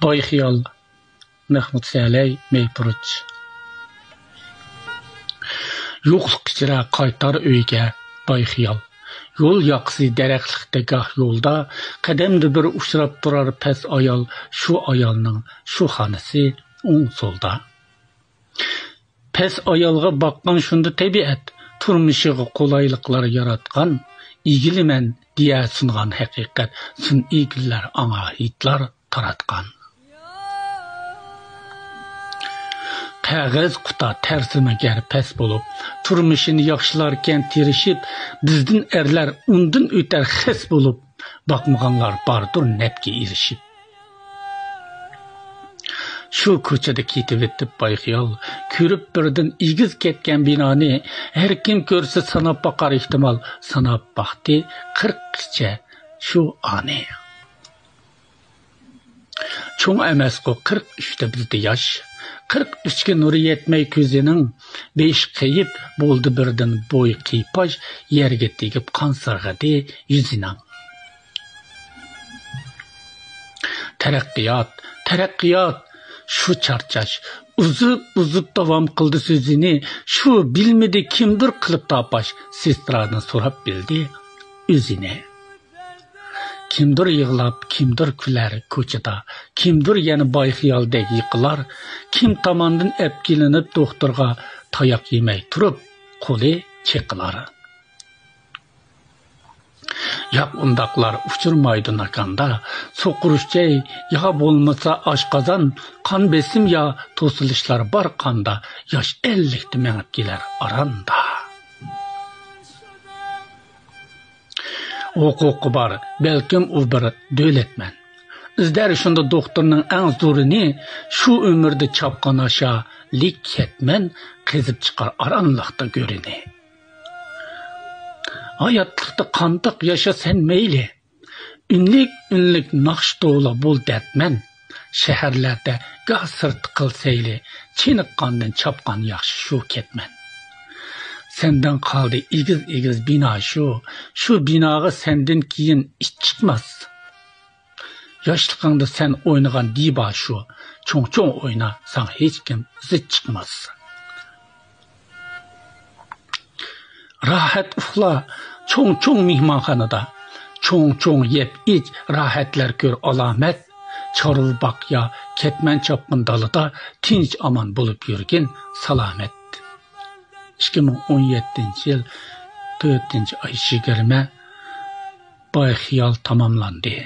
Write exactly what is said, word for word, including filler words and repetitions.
باي خىيال، مەھمۇد سەلەي، مەيپۇرۇچ. يوقلۇق ئىچرە قايتار ئۆيگە باي خىيال. يول ياقىسى دەرەخلىكتە گاھ يولدا، قەدەمدە بىر ئۇچراپ تۇرار پەس ئايال، شۇ ئايالنىڭ شۇ خانىسى ئوڭ سولدا. پەس ئايالغا باققان شۇندا تەبىئەت، تۇرمۇشىغا قولايلىقلار ياراتقان، ئىگىلىمەن دېيە سۇنغان ھەقىقەت، سۈنئىي گۈللەر ئاڭا ھىدلار تاراتقان. قەغەز قۇتا تەرسىمۇ گەر پەس بولۇپ، تۇرمۇشىنى ياخشىلاركەن تىرىشىپ، بىزدىن ئەرلەر ئۇندىن ئۆتەر خەس بولۇپ، باقمىغانلار باردۇر نەپكە ئېرىشىپ. شۇ كوچىدا كېتىۋېتىپ باي خىيال، كۆرۈپ بىردىن ئېگىز كەتكەن بىنانى، ھەركىم كۆرسە ساناپ باقار ئېھتىمال، ساناپ باقتى قىرىققىچە شۇ ئانى. چوڭ ئەمەسقۇ قىرىق ئۈچتە بىزدە ياش، قىرىق ئۈچكە نۇرى يەتمەي كۆزىنىڭ، بېشى قېيىپ بولدى بىردىن بوي قىيپاش، يەرگە تېگىپ قان سىرغىدى يۈزىنىڭ. تەرەققىيات، تەرەققىيات، شۇ چارچاش ئۇزۇپ-ئۇزۇپ داۋام قىلدى سۆزىنى، شۇ بىلمىدى كىمدۇر قىلىپ تاپاش، سېسترادىن سوراپ بىلدى ئۆزىنى. كىمدۇر يىغلاپ، كىمدۇر كۈلەر كوچىدا، كىمدۇر يەنە باي خىيالدەك يىقىلار، كىم تاماندىن ئەپكېلىنىپ دوختۇرغا تاياق يېمەي تۇرۇپ قولى چېقىلار. ياق، ئۇنداقلار ئۇچرىمايدۇ ناكاندا. سوقۇرۇشچەي يا بولمىسا ئاشقازان، قان بېسىم يا توسۇلۇشلار بار قاندا. ياش ئەللىكتە مېڭىپ كېلەر ئاراندا. ھوقۇقى بار، بەلكىم ئۇ بىر دۆلەتمەن. ئىزدەر شۇندا دوختۇرنىڭ ئەڭ زورىنى، شۇ ئۆمۈردە چاپقان ئاشا لىك كەتمەن، قېزىپ چىقار ئارانلىقتا گۆرىنى. ھاياتلىقتا قانداق ياشا سەن مەيلى، ئۈنلۈك-ئۈنلۈك ناخشا توۋلا بول دەردمەن. شەھەرلەردە گاھ سىرتتا قىل سەيلى، چېنىققاندىن چاپقان ياخشى شۇ كەتمەن. سەندىن قالدى ئېگىز-ئېگىز بىنا شۇ، شۇ بىناغا سەندىن كېيىن ئىت چىقماس. ياشلىقىڭدا سەن ئوينىغان دىبا شۇ، چوڭ-چوڭ ئوينا، ساڭا ھېچكىم زىت چىقماس. راھەت ئۇخلا، چوڭ-چوڭ مېھمانخانىدا. چوڭ-چوڭ يەپ ئىچ، راھەتلەر كۆر ئالامەت. چارۋا باق يا كەتمەن چاپقىن دالىدا، تىنچ-ئامان بولۇپ يۈرگىن سالامەت. ئىككى مىڭ ئون يەتتىنچى يىل تۆتىنچى ئاي يىگىرمە، باي خىيال تاماملاندى.